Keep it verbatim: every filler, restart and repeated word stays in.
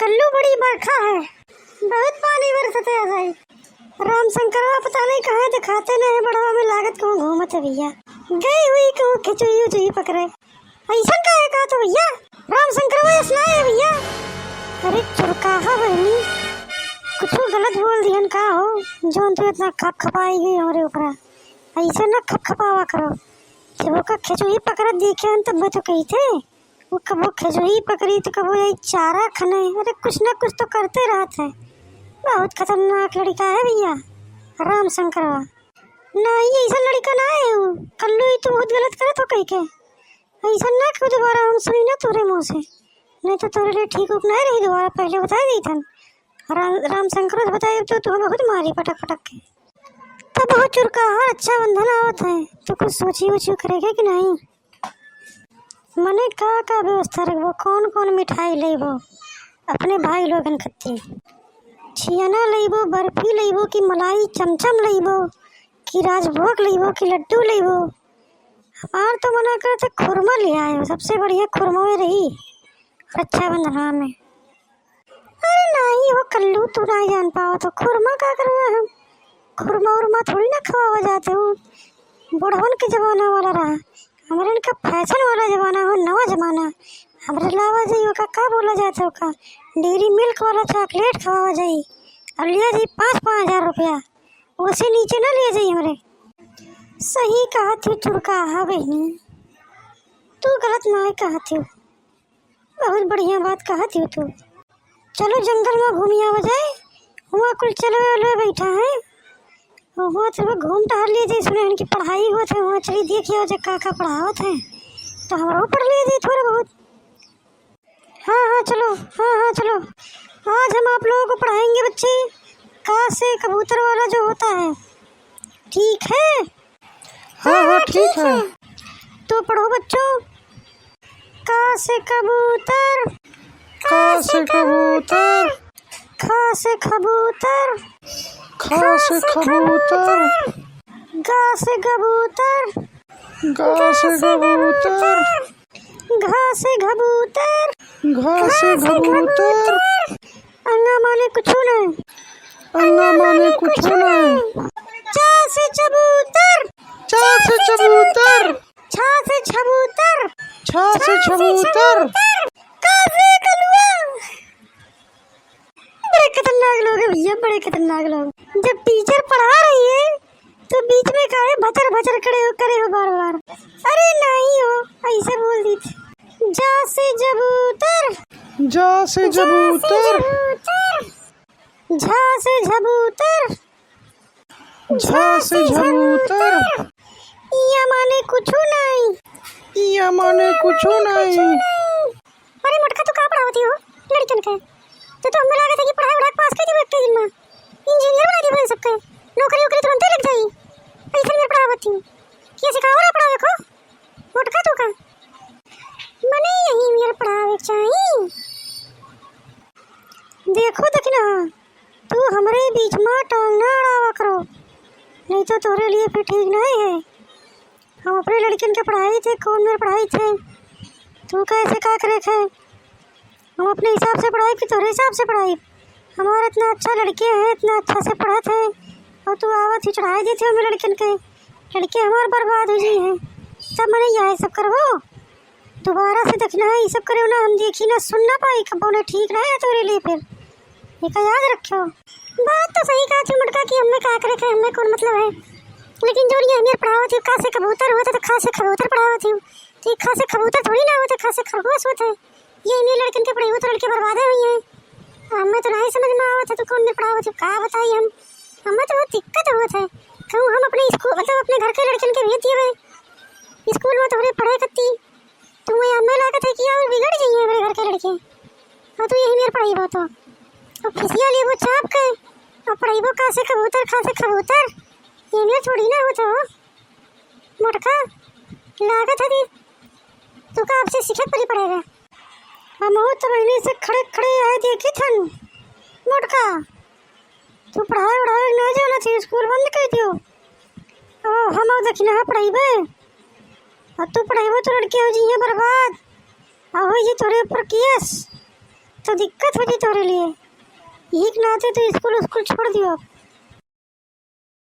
कल्लू बड़ी बरखा है, बहुत पानी बरसत है भाई। राम शंकरवा पता नहीं कहाँ देखाते नहीं, बड़वा में लागत कहूँ घूमत है भैया। गई हुई कहूँ खिचुई उचुई पकड़े। ऐसन का है का तो भैया? राम शंकरवा ऐसा है भैया। अरे चुरकाहा बहनी, कुछ गलत बोल दिहन का हो, जौन तू इतना खप खपाई गई हमरे ऊपरा। ऐसे ना खप खपावा करो। जब ओका खिचुई पकड़त देखे हन तब तो कही थे, वो कबो खिचुई पकड़ी तो कबो यही चारा खने। अरे कुछ ना कुछ तो करते रहत है। बहुत खतरनाक लड़का है भैया राम शंकरवा। नहीं, ऐसा लड़का ना है वो। कल्लू ही तो बहुत गलत करत हो कही के। ऐसा ना क्यों दोबारा हम सुनी ना तोरे मुँह से, नहीं तो तोरे लिए ठीक उक नहीं रही दोबारा, पहले बता दी थन। राम, राम शंकर से बताए तो तू हमें खुद मारी पटक पटक के। तब बहुत चुरकाहा रक्षाबंधन आवत है, तो कुछ सोची उची करेगा कि नहीं? मने का का व्यवस्था रखबो, कौन कौन मिठाई लेबो, अपने भाई लोगन खत्ती छियाना लेबो, बर्फी लेबो कि मलाई चमचम लेबो कि राजभोग लेबो कि लड्डू लेबो? हमार तो मना करत है खुरमा ले आए, सबसे बढ़िया खुरमा में रही रक्षाबंधनवा में। अरे नाही हो कल्लू, तू नाही जान पावत हो, खुरमा का करवा हम? खुरमा उरमा थोड़ी ना खवावा जाते हो, बुढ़वन के जमाना वाला रहा, हमरे इनका फैशन वाला जमाना हो, नवा जमाना। हमरे लावा जाई ओका का बोला जाते हो का? डेयरी मिल्क वाला चॉकलेट खवावा जाई और लिया जाई पाँच पाँच हजार रुपया, ओसे नीचे ना लिया जाई हमरे। सही कहा थी चुरकाहा बहनी, तू गलत ना कहा थी, बहुत बढ़िया बात कहा थी तू। चलो जंगल में घूमी आवा जाए, हुआ कुल चलो लो बैठा है, हुआ तो घूम टहल लिए जाए, सुने इनकी पढ़ाई हुआ थे, हुआ चलिए देख आओ जे का का पढ़ावत है, तो हमरो पढ़ लिए जाए थोड़ा बहुत। हाँ हाँ चलो, हाँ हाँ चलो, आज हम आप लोगों को पढ़ाएंगे बच्चे, का से कबूतर वाला जो होता है, ठीक है? हाँ हाँ ठीक है। तो पढ़ो बच्चों, का से कबूतर, का से कबूतर, ख से खबूतर, ख से खबूतर, ग से गबूतर, ग से गबूतर, घ से घबूतर, घ से घबूतर। अंगा माने कुछु नहीं। अंगा माने कुछु नहीं। च से चबूतर। च से चबूतर। छ से छबूतर। छ से छबूतर। क से कलुआ। बड़े खतरनाक लोग हैं भैया, बड़े खतरनाक लोग। जब टीचर पढ़ा रही है तो बीच में काहे भचर भचर करे हो, करे हो बार बार? अरे नहीं हो, ऐसे बोल दी थी। ज से जबूतर। ज से जबूतर। झ से झबूतर। झ से झबूतर। इया माने कुछु नाई। इया माने कुछु नाई। अरे मोटका, तू का पढ़ावत हो लड़कन के? तू तो हमें लागत है कि पढ़ाई उढ़ाई पास कर देबो एक दिन में, इंजीनियर बना देबो इन सबके, नौकरी वोकरी तुरंते लग जाई। ऐसे में पढ़ावत हो, ये सिखाओ ना पढ़ावे को। मोटका तू का मने यही मेर पढ़ावे के चाही। देखो दखिनहा, तू हमरे बीच में टांग ना अड़ावा करो, नहीं तो तोरे लिए फिर ठीक नहीं है। हम अपने लड़कियन के पढ़ाई थे, कौन मेर पढ़ाई थे, तू कैसे का करे थे? हम अपने हिसाब से पढ़ाई कि तोरे हिसाब से पढ़ाई? हमारे इतना अच्छा लड़के हैं, इतना अच्छा से पढ़त हैं, और तू आवत ही चढ़ाई देते हो हमें लड़कियन के, लड़के हमार बर्बाद हो जाई हैं। तब मने यही सब करबो, दोबारा से दखिनहा, ये सब करे ना, हम देखी ना, सुन ना पाई, कबो ना ठीक ना है तोरे लिए फिर। ये का याद रखियो। बात तो सही कहा थी मोटका कि हमें का करे के, हमें कौन मतलब है, लेकिन जो ये हमें पढ़ावत ही, का से कबूतर होते तो खा से खबूतर पढ़ावत ही, तो ये खा से खबूतर थोड़ी ना होते, खा से खरगोश होते। ये इन्हीं लड़कन के पढ़ाई तो लड़के बर्बादे हुई हैं। हमें तो नहीं समझ में आवत है, तू कौन में पढ़ावत है, का बताई हम, हमें तो बहुत दिक्कत होत है। कहूँ हम अपने स्कूल, मतलब अपने घर के लड़कन के भेज दिए स्कूल में तोहरे पढ़े कत्ती, तू ये हमें लागत है कि और बिगड़ जाइए हमारे घर के लड़के। और तू यही मेर पढ़ाई बहुत हो, तो खिसिया लिए वो चाप के, और पढ़ाई वो का से कबूतर, खा से खबूतर, ये मेर थोड़ी ना हो तो। मोटका, लागत है दी, तू का आपसे सीखे के पड़ी पड़ेगा। हमहू तो बहनी से खड़े खड़े आए देखी थन। मोटका, तू पढ़ाई वढ़ाई ना जाना थी, स्कूल बंद कर दियो। ओ, हम दखिनहा पढ़ाईबे। और तू पढ़ाईबे तो लड़के हो जी हैं बर्बाद। और हो जी तोरे ऊपर केस। तो दिक्कत हो जाई तोरे लिए। यही के नाते तू स्कूल, स्कूल छोड़ दियो अब।